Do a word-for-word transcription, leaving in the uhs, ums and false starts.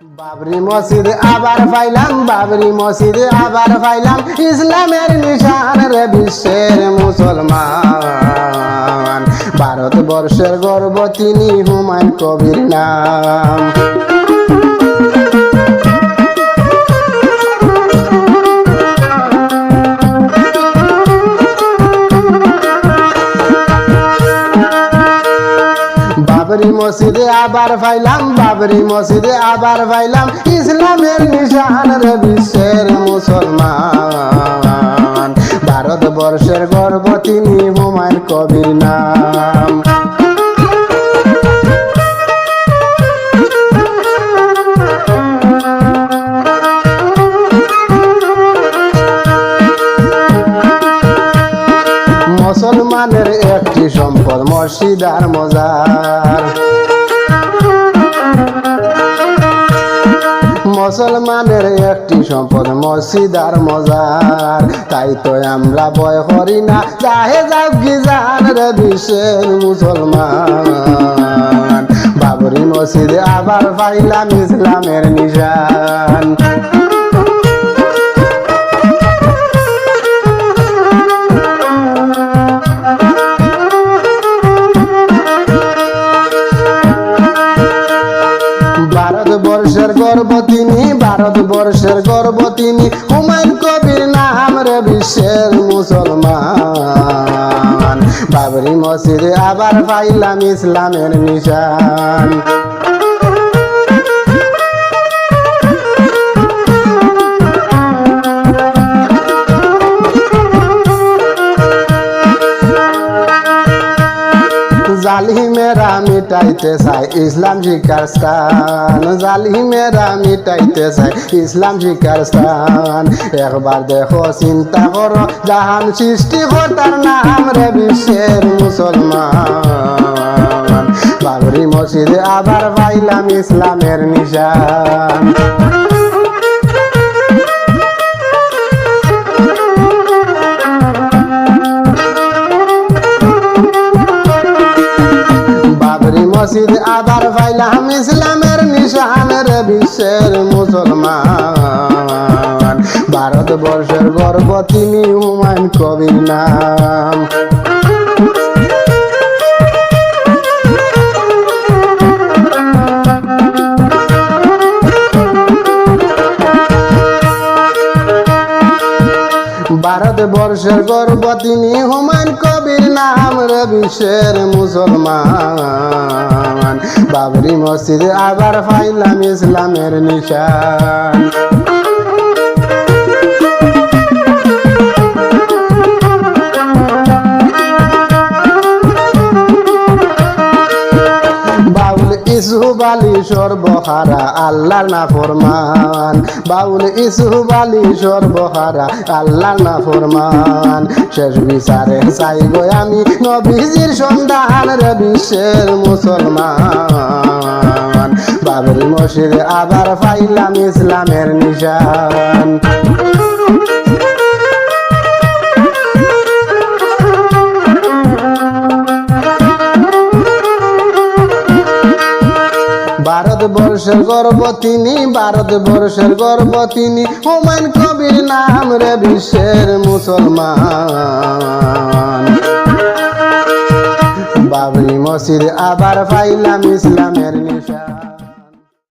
বাবরি মসজিদ আবার পাইলাম, বাবরি মসজিদ আবার পাইলাম, ইসলামের নিশান রে বিশ্বের মুসলমান। ভারতবর্ষের গর্ব তিনি, হুমায়ুন কবির নাম। বাবরি মসজিদে আবার পাইলাম, বাবরি মসজিদে আবার পাইলাম, ইসলামের নিশান রে বিশ্বের মুসলমান। ভারতবর্ষের গর্ব তিনি, হুমায়ুন কবির নাম। মুসলমানের একটি সম্পদ মসজিদ আর মজার। মুসলমানের একটি সম্পদ মসজিদ আর মজার, তাই তো আমরা ভয় করি না, চাহে যাউক কি জান রে বিশ্বের মুসলমান। বাবরি মসজিদে আবার পাইলাম ইসলামের নিশান। ভারতবর্ষের গর্ব তিনি, ভারতবর্ষের গর্ব তিনি, হুমায়ুন কবির নাম রে বিশ্বের মুসলমান। বাবরি মসজিদে আবার পাইলাম ইসলামের নিশান। জালিমেরা মিটাইতে চায় ইসলাম শিক্ষার স্থান, জালিমেরা মিটাইতে চায় ইসলাম শিক্ষার স্থান। একবার দেখো, চিন্তা করো, জাহান সৃষ্টিকর্তার নাম রে বিশ্বের মুসলমান। বাবরি মসজিদে আবার পাইলাম ইসলামের নিশান। বাবরি মসজিদ আবার পাইলাম ইসলামের নিশান রে বিশ্বের মুসলমান। ভারতবর্ষের গর্ব তিনি, হুমায়ুন কবির নাম। ভারতবর্ষের গর্ব তিনি, হুমায়ুন কবির নাম রে বিশ্বের মুসলমান। বাবরি মসজিদে আবার পাইলাম ইসলামের নিশান। বাউল ইউসুফ আলী সর্বহারা আল্লাহর নাফরমান, বাউল ইউসুফ আলী সর্বহারা আল্লাহর নাফরমান। শেষ বিচারে চাইব আমি নবীজির সন্ধান রে বিশ্বের মুসলমান। বাবরি মসজিদে আবার পাইলাম ইসলামের নিশান। ভারতবর্ষের গর্ব তিনি, ভারতবর্ষের গর্ব তিনি, হুমায়ুন কবির নাম রে বিশ্বের মুসলমান। বাবরি মসজিদ আবার পাইলাম ইসলামের নিশান।